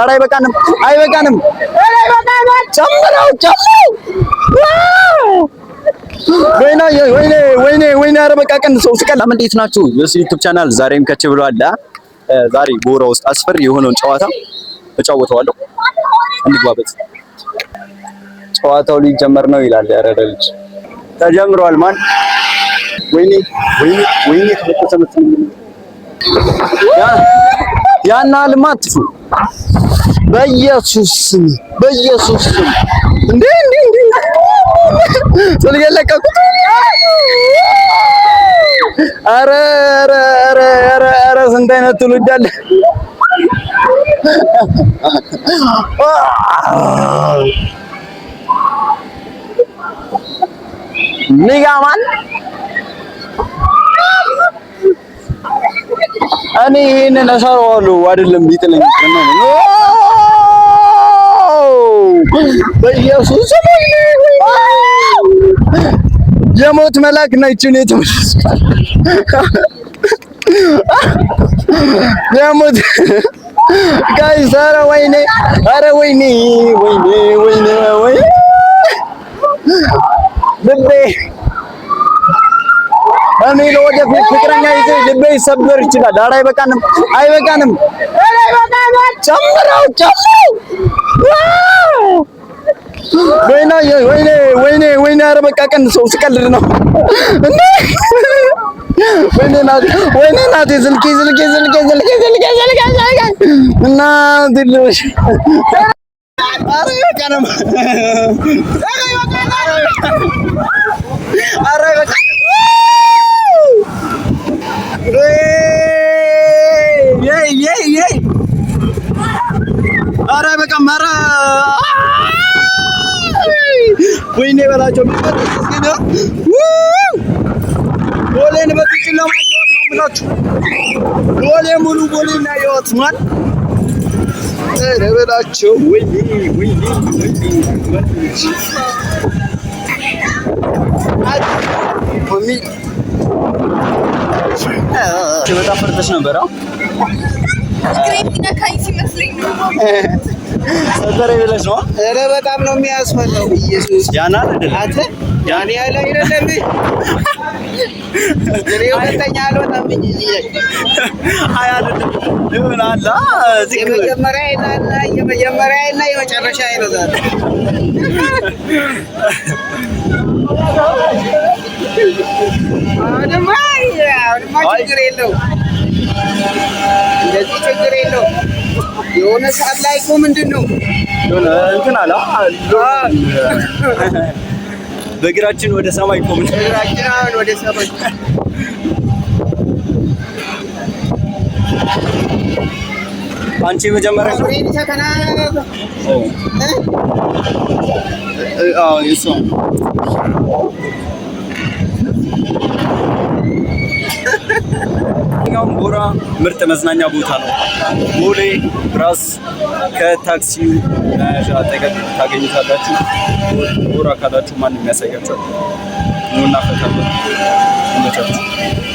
ኧረ አይበቃንም፣ አይበቃንም። ጨምረው ጨምረው። ወይኔ ወይኔ ወይኔ ወይኔ! ኧረ በቃ ቀንሰው ስቀል። እንዴት ናችሁ? የሱ YouTube channel ዛሬም ከች ብሏል። ዛሬ ቦራ ውስጥ አስፈሪ የሆነውን ጨዋታ እጫወተዋለሁ። እንግባበት። ጨዋታው ሊጀመር ነው ይላል ያረደ ልጅ። ተጀምሯል። ማን ወይኔ ወይኔ ወይኔ! ተበጠሰ መሰለኝ። ያን አልማ አትፍሩ። በኢየሱስ ስም፣ በኢየሱስ ስም! እንዴ እንዴ እንዴ! ስልክ የለቀቁት። ኧረ ኧረ ኧረ ኧረ ኧረ! ስንት አይነት ትውልድ አለ። Nigga man፣ እኔ ይሄንን እሰራዋለሁ አይደለም ቢጥለኝ ነው። በኢየሱስ፣ የሞት መልአክ ነች። እኔ የሞት guys፣ ኧረ ወይኔ፣ ኧረ ወይኔ፣ ወይኔ ወይኔ ወይኔ ልቤ! እኔ ለወደፊት ፍቅረኛ ይዤ ልቤ ይሰበር ይችላል። ኧረ አይበቃንም፣ አይበቃንም። ጨምረው ጨምረው። ወይኔ ወይኔ ወይኔ ወይኔ! ኧረ በቃ ቀንሰው፣ ስቀልድ ነው እንዴ! ወይኔ ናቴ፣ ወይኔ ናቴ! ስልኬ ስልኬ ስልኬ ስልኬ ስልኬ ስልኬ ስልኬ! እናቴ ልበሽ! ኧረ አይበቃንም! ኧረ አይበቃንም! የይ የይ! ኧረ አይበቃም! ኧረ ወይኔ በላቸው! ቦሌን በጨለማ አየኋት ነው የምላችሁ። ቦሌ ሙሉ ቦሌን አየኋት ማን። ኧረ በላቸው! ወይኔ ወይኔ ወይኔ! ወይኔ! በጣም ፈርተሽ ነበር? እግሬ የሚነካኝ ሲመስለኝ ነው። ሰበረ ብለሽ ነው? ኧረ በጣም ነው የሚያስፈላው። ኢየሱስ! ያናል አይደለም? አንተ ያን ያህል አይደለም። እኔ ሁለተኛ አልወጣም እንጂ እዚህ ላይ። አይ አይደለም፣ ይሆን አለ ዝቅ ብለሽ። የመጀመሪያ እና የመጨረሻ ነው ዛሬ። አሁንማ ችግር የለውም። እንደዚህ ችግር የለውም። የሆነ ሰዓት ላይ እኮ ምንድን ነው? የሆነ እንትን አለ፣ በእግራችን ወደ ሰማይ ቆምን። እግራችን አሁን ወደ ሰማይ። አንቺ የመጀመሪያ ነው? ኦ አዎ የእሷ። ያውም ጎራ ምርጥ መዝናኛ ቦታ ነው። ቦሌ ራስ ከታክሲው መያዣ አጠገብ ታገኙታላችሁ። ጎራ ካላችሁ ማንም ያሳያችኋል። ኑና ፈታ በሉ። ይመቻችሁ።